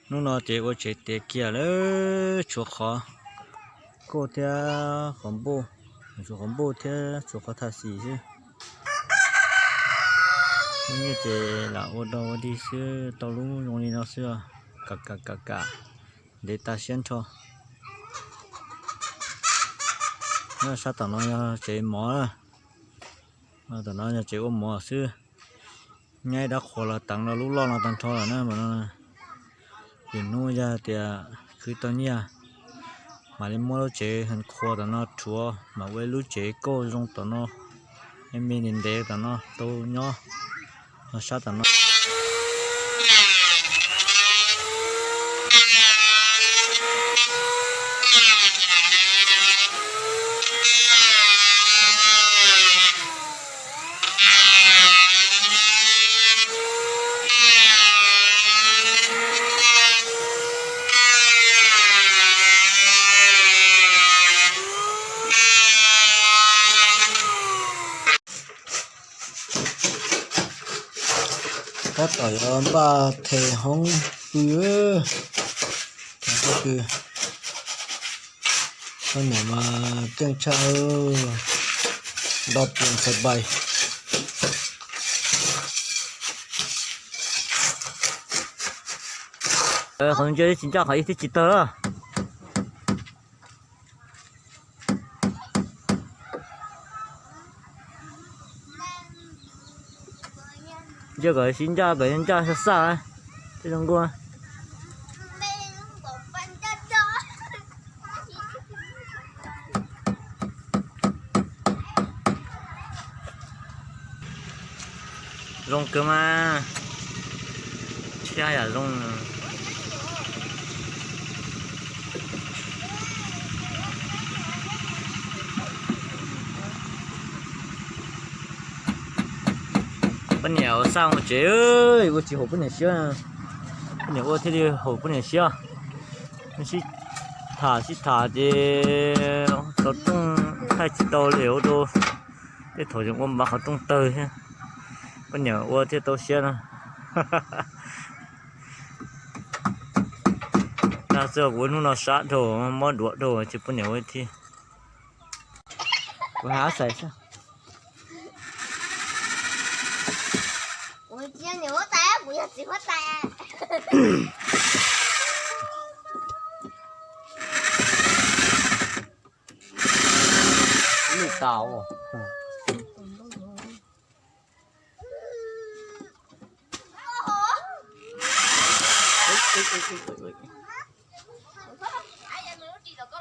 Hnub no ces ua tsev tiav kiag lawm, tshuav qhov kauj thiab qhov npuj, tshuav qhov npuj thiab tshuav qhov thaj xis xwb. Hnub nyoog ces lam ua dog ua dig xwb, tau lub zoo li no xwb, kam kam kam kam, ntev tas siab nrho. Sab tom no yog tsev mov, tom no yog tsev ua mov xwb. Nyab dab qhuas los teev los lub loj no tag nrho lawm na mas no. Lwm hnub yog tias khwv tau nyiaj, mam li muab lub tsev heev qhuas tom no rhuav, mam ua ib lub tsev kauj zoo tom no, me ntev ntev tom no tau nyob. Sab tom no. Tab tom yuav npaj them hoob pw, pw, koj niam mas keej tshaj, nto tus ntxhais pais. Qhov ntsia tsis ncaj, qhov ib thiab tsis tawg. Ntsia kom sib ncaj, kom ncaj xaj xaj thiaj zoo nkauj. Zoo kawg mas, tshiab yam zoo. Poj niam ua xaj ua tsev, ua tsis haum poj niam siab, poj niam ua thiaj li haum poj niam siab. Sib tham sib tham ces qhov rooj thaij tsis tau li ua rau tej thaum tseem ua npav qhov rooj tawg thiab, poj niam ua thiaj tau siab no. Tag txog kuv hnub no sab dhau, mob duav dhau, tsis poj niam ua thiab. Kuv hab xais xwb. Lwj tas.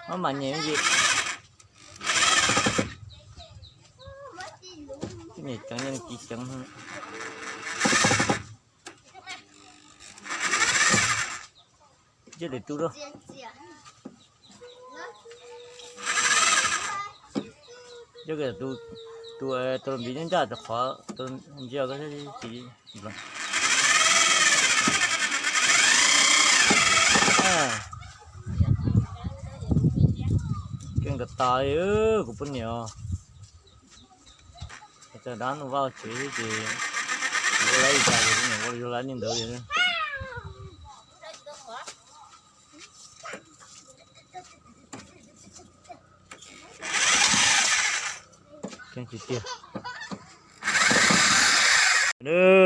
Maj mam nyem me ntsis. Nyem ceev yeej tsis ceev. Ntsia daim tus rau. Tus, tus tus npiv nyob ncaj tus qhov ntsia koj tsis. Keej tas tas li kuv poj niam. Txawm dab nuj vaj tsev ces ua lawv li cas ces poj niam ua li ntawd. Keej tiag tiag.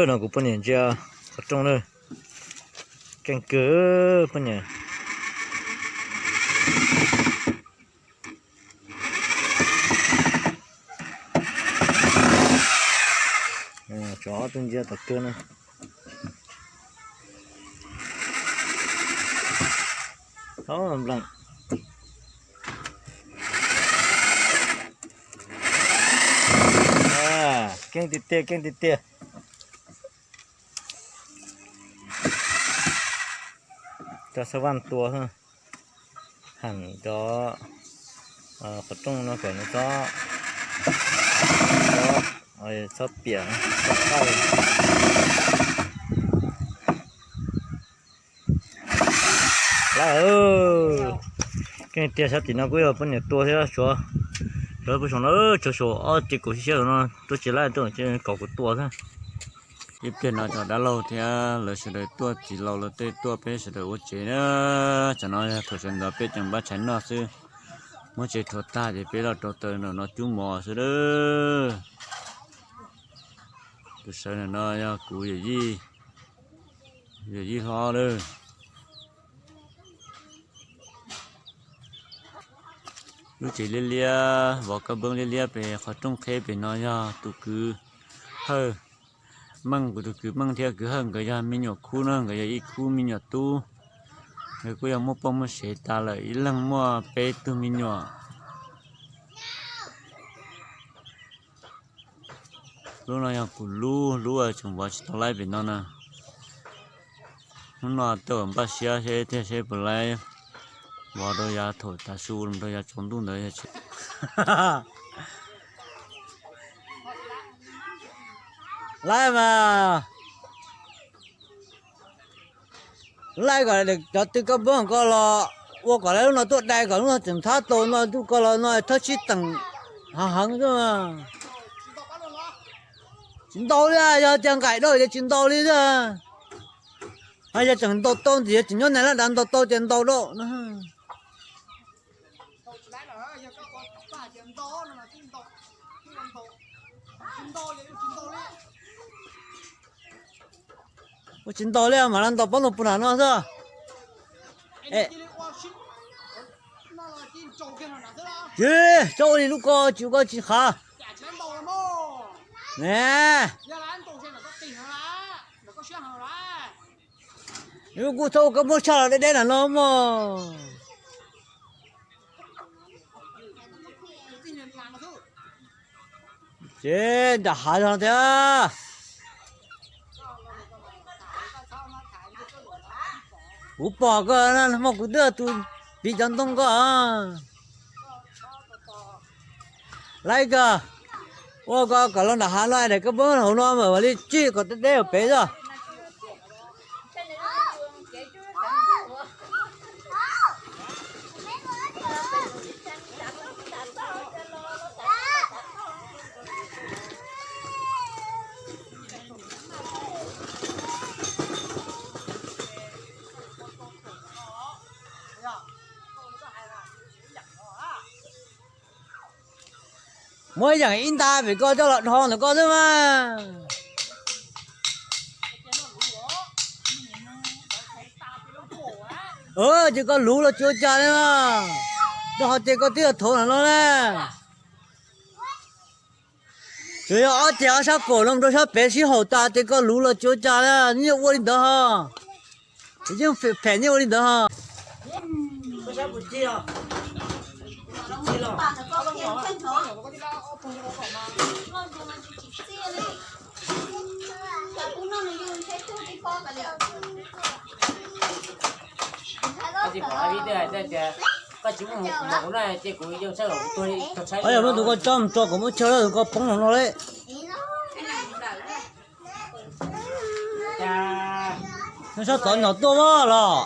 No kuv poj niam ntsia qhov rooj na. Keej kawg poj niam. Tsov ob tug ntsia tom kawg na. Thaub npleem. Keej tiag tiag, keej tiag tiag. Cov xab vaj tua, heem cov qhov rooj no kom nws txhob, txhob piam, txhob qaij. Lawm, keej tiag, sab tim no kuj yog poj niam tua thiab tshuav, tshuav poj saum no, tshuav saum ob ce kaum siab siab no tuaj tsis laij tuaj kom kuv tua thiab. Ib pliag no cov dab laug thiab lawv sawv daws tuaj, txiv laus lawv tej tuaj, peb sawv daws ua tsev na. Tsam no yog thaum sawv ntxov peb tseem npaj tshais noj xwb. Muab tsev rhuav tag ces peb los rau taws nram no cub mov xwb lawm. Tus sawv ntawm no yog kuv yawm yij, yawm yij hlob lawm. Lub tsev liab liab, vov kab nplooj liab liab pem qhov rooj qheb pem no yog tus kwv Hawj Meej, kuv tus kwv Meej thiab kwv Hawj nkawd yog me nyuam khub na, nkawd yog ib khub me nyuam tub. Nkawd kuj yog muaj poj muaj sev tas lawm, ib leeg muaj peb tug me nyuam. Lub no yog kuv lub, lub tseem vov tsis tau laib pem no na. Hnub no tuaj npaj siab seb thiaj seb puas laib vov rau yav thaum tav su rau yav tsaus ntuj ntawd. Laib mas, laib kom cov tw koj npab ko los ua kom lawv lub no tuaj dai kom lub no tseem thab tau no, tw ko los no thawb sib teem hav heev xwb. Tsis ntau li, yog tias nqaim dua ces tsis ntau li xwb. Yog tseem ntaus tau ntxiv, tseem nyob nais laj dav ntaus tau ces ntaus dua. Ua tsis ntau li mas los ntaus pob ntoos puag nram no xwb. Tsis txhob ua li lub ko, tsis ua ko tsis qhav. Ne, lub kuj txhob ua koj muab tshaj los deb deb nram no mog. Ces nram hav no tiag. Kuv pom koj muaj kuv twb tus piv cov ntoo koj. Laib koj, ua ko kom los nram hav no es koj poob hauv no mas ua li tsij kom deb deb pem xwb. Muab ib yam ib nta pem ko coj los dhos ntawm ko xwb mas. Ces koj luv los tsis ua cas li mas. Rau qhov ces koj twb yog thauv ntawm no na. Tsuas yog ob ceg ob sab kaum no rau sab pem sib haum tas ces koj luv los tsis ua cas li, yeej ua li ntawd ho. Yeej phem yeej ua li ntawd ho. Koj tsis muaj mus kuv no ces kuv yeej txhawj kuv tuag li tag. Yog muab tus ko tso mus tso kom muab chaw, tus ko poob hauv no li. Nws sab tod nyom tuaj mog los.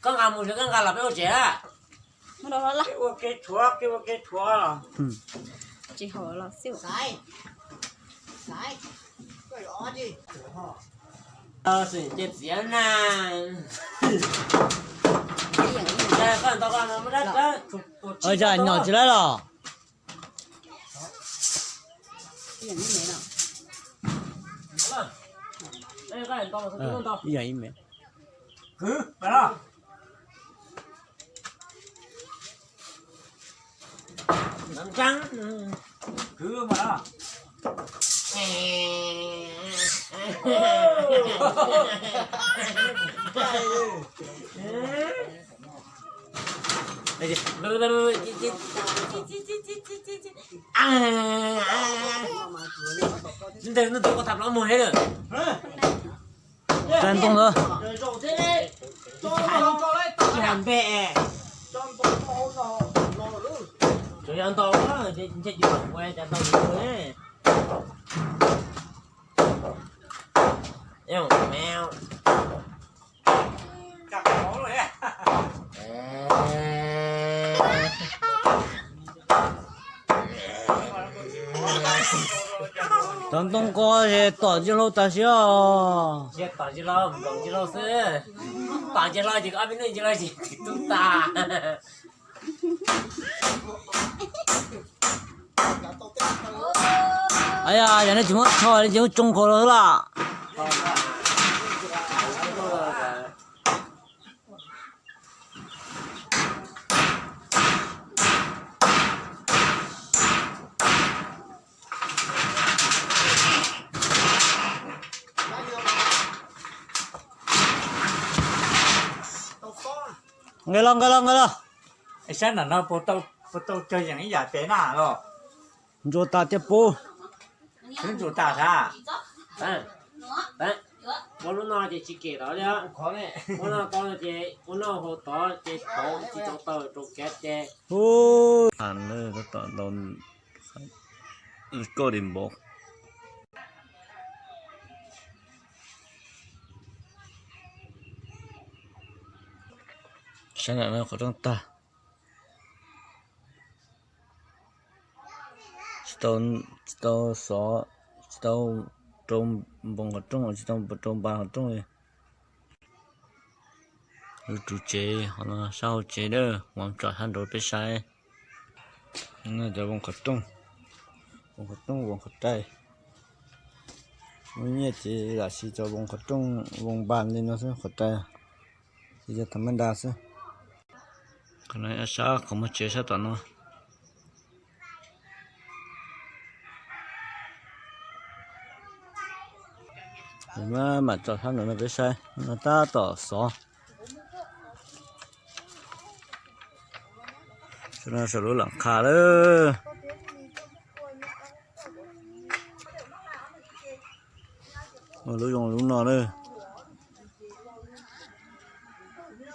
Koj nqa mus, koj nqa los peb ua tsev na. Ua ke tshuav, ua ke tshuav los. Tsis haum los xij. Xwm ces txiav na. Ua cas nyom tsis laib los? Ib yam ib me. Ntawd no tus ua tham plaub muag thiab lawm. Tsa ntoo ntawd. Tsis hais npe. Tsuas yog ntau, ntshe yus ua cas ntau yus ne. Cov ntoo ko es tom tsis hlau tas siab os. Tom tsis hlau, tom tsis hlau xwb. Tom tsis hlau ces ob peb hnub tsis hlau ces twb tu tas. Yog nej tsis muab tsho ces muab tsoo qhuav los xwb las. Nqis los, nqis los, nqis los. Saib nram no puas tau cog yeem ib yam pem na los? Ntsuas tas tiag pub. Twb ntsuas tas sav? Ua lub no ces tsis kem tod li. Ua no tau ces ua no hauv tod ces tod tsis tau tau rau kev ces. Tab tom ntau koj li npaum. Saib nram no qhov rooj tag. Tsis tau, tsis tau xov, tsis tau rau npoo qhov rooj, tsis tau rau npas qhov rooj li. Lub tsev, qhov no sab hauv tsev na, kuv tsom sab nraud peb saib. Cov npoo qhov rooj, npoo qhov rooj, npoo qhov rai. Muaj nyiaj ces lam siv cov npoo qhov rooj, npoo npas li no xwb, qhov rai ces yog tham mab nra xwb. Qhov no sab qhov muag tsev sab tom no. Mam tsom sab nraud no peb saib, no tab tom xov. Saum lub lam qha lawm. Ua lub zoo lub no lawm.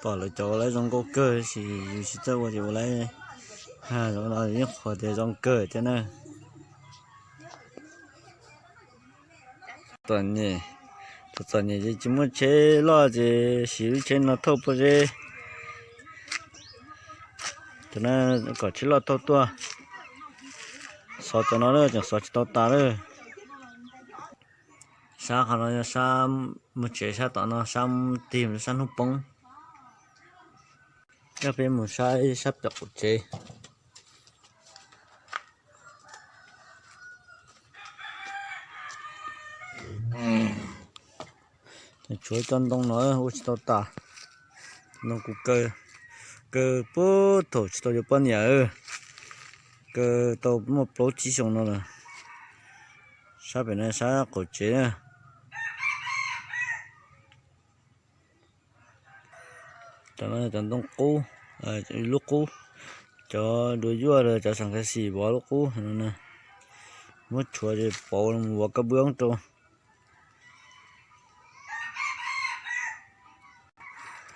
Pom lawv cov ua lawv zoo nkauj kawg, tab sis yus tsis txawj ua ces ua lawv, zoo no yeej qhuas tias zoo kawg thiab na. Txom nyem, txom nyem ces tsis muaj tsheb loj ces siv lub tsheb no thauj pob zeb. Cov no kom tsheb loj thauj tuaj. Xov cov no lawm, tseem xov tsis tau tas lawm. Sab qhov no yog sab muag tsev, sab tom no sab tig sab hnub poob. Coj peb mus saib sab pem qaum tsev. Tshuav cov ntoo no ua tsis tau tas. Ntoo kuv kaw, kaw puag thaum tsis tau yuav poj niam, kaw tau muaj plaub tsib xyoos no lawm. Sab pem no sab qaum tsev na. Cov no cov ntoo qub, lub qub, cov duav yuaj los cov xam khas xis vov lub qub no. Muab tshuav ces pauv mus vov kab npwb rau.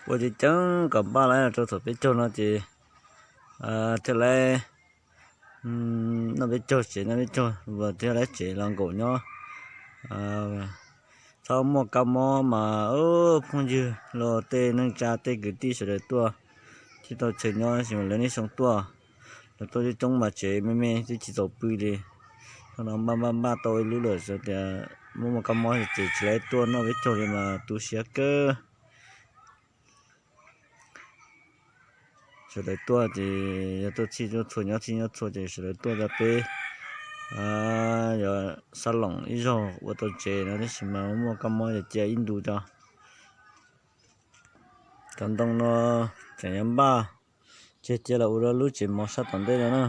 Ua ceev ceev kom npaj lawm rau thaum peb caug no ces thiaj li noj peb caug tsev, noj peb caug thiaj li tsev los nkaum nyob. Txhob muaj kab mob mas phooj ywg los tej neej tsa tej kwv tij sawv daws tuaj thiaj tau chaw nyob, tab sis mas lawv niaj xyoo tuaj, lawv tuaj coob coob mas tsev me me twb tsis txaus pw li. Thaum no npaj npaj npaj tau ib lub lawm, tias muaj muaj kab mob ces tsis tau tuaj, noj peb caug li mas tu siab kawg. Sawv daws tuaj ces yog tuaj txhij tuaj txhua, nyob txhij nyob txhua ces sawv daws tuaj rau peb yuav sab loom ib zaug ua tau tsev no, tab sis mas muaj kab mob ces cia ib ntu tso. Cov ntoo no tseem yuav npaj tseg cia los ua rau lub tsev mov sab tom ntej no na.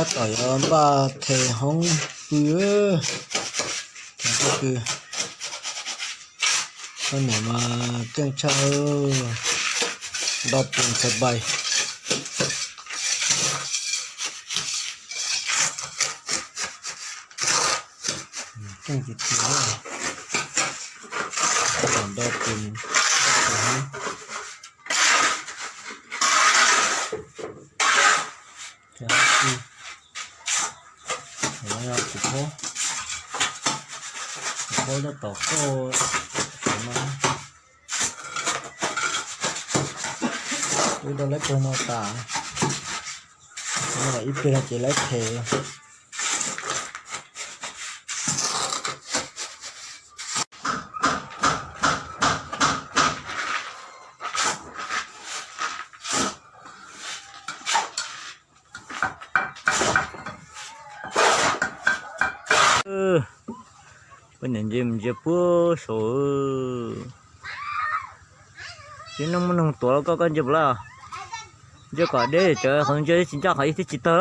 Tab tom yuav npaj them hoob pw, them hoob pw. Poj niam mas keej tshaj, do pus xas pais. Keej tiag tiag, do pus. Kuv phob, kuv phob tab tom koj no. Wb rau lawv pawg no tas, ib pliag no ces lawv them. Poj niam ntsia ntsia puag saud. Tsis muaj noog tuav los koj, koj ntsia puas laj? Ntsia kom deb, cov qhov ntsia tsis ncaj qhov ib twb tsis tawg.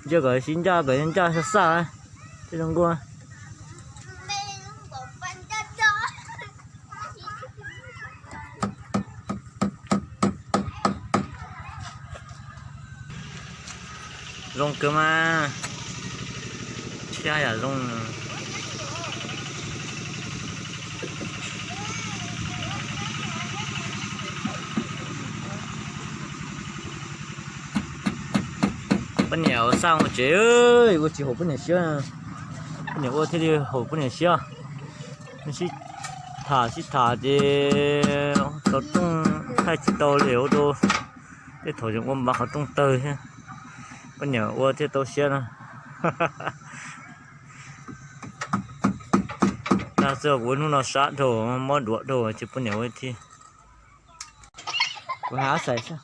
Ntsia kom sib ncaj, kom ncaj xaj xaj thiaj zoo nkauj. Zoo kawg mas. Siab yam zoo. Poj niam ua xaj ua tsev, ua tsis haum poj niam siab. Poj niam ua thiaj li haum poj niam siab. Sib tham sib tham ces qhov rooj thaij tsis tau li ua rau tej thaum yus ua npav qhov rooj tawg thiab. Poj niam ua thiaj tau siab no. Tag xwb kuv ua hnub no sab dhau, mob duav dhau ces poj niam ua thiab. Kuv hais xais xwb.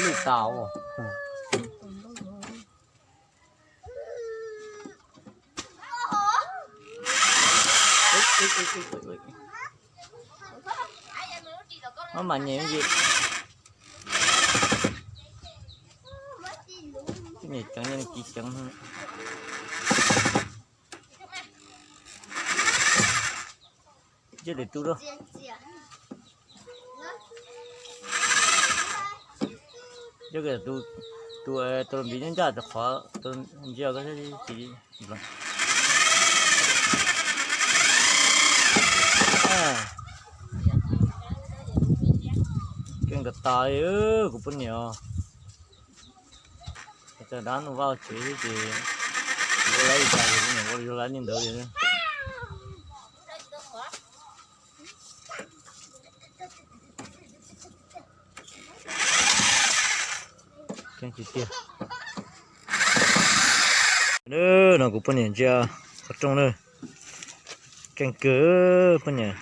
Lwj tas. Maj mam nyem me ntsis. Nyem ceev, nyem kiv ceev. Ntsia daim tus, ntsia tus, tus, tus npiv ncaj ncaj tus qhov, ntsia koj thiaj tsis. Keej tas tas li kuv poj niam. Txawm dab nug vaj tsev xwb ces ua lawv li cas ces kuv niam ua li lawv li ntawd li. Keej tiag tiag. No kuv poj niam ntsia qhov rooj na. Keej kawg poj niam.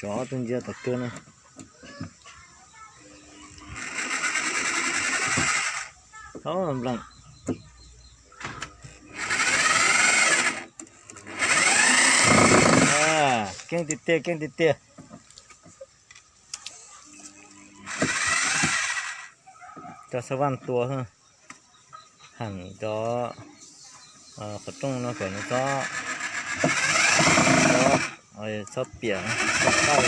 Tsov ob tug ntsia tom kawg na. Keej tiag tiag, keej tiag tiag. Cov xab vaj tua, heem cov qhov rooj no kom nws txhob, txhob piam, txhob qaj.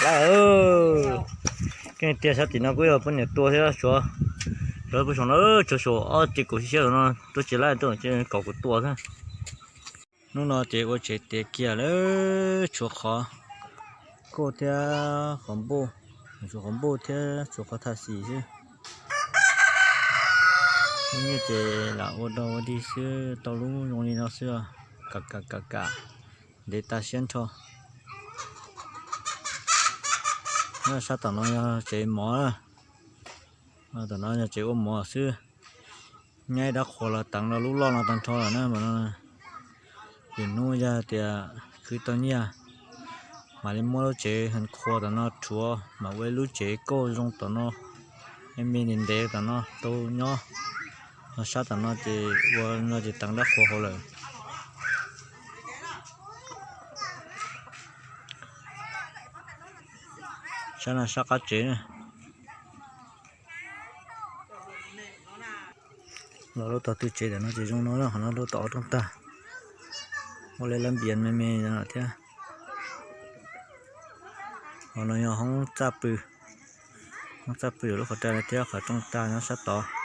Lawm, keej tiag, sab tim no kuj yog poj niam tua thiab, tshuav, tshuav poj saum no, tshuav saum ob ce kaum siab siab no tuaj tsis laij tuaj, kom kuv tua xwb. Hnub no ces ua tsev tiav kiag lawm, tshuav qhov kauj thiab qhov npauj, tshuav qhov npauj thiab tshuav qhov thaj xis xwb. Hnub nyoog ces lam ua dog ua dig xwb, tau lub zoo li no xwb, kam kam kam kam, ntev tas siab nrho. Sab tom no yog tsev mov, tom no yog tsev ua mov xwb. Nyab dab qhuas los teev rau lub loj no tag nrho lawm na mas no. Lwm hnub yog tias khwv tau nyiaj mam li muab lub tsev heev qhuas tom no rhuav mam ua ib lub tsev kauj zoo tom no, me me ntev ntev tom no tau nyob. Ho sab tom no ces ua no ces teev dab qhuas hauv lawm. Sab no sab qab tsev na. Los lub tog tw tsev tam no ces zoo no, qhov no lub tom ob rooj tag. Ua li lab npias me me thiab. Qhov no yog hoob txaj pw, hoob txaj pw lub qhov rai thiab qhov rooj tag nyob sab tod.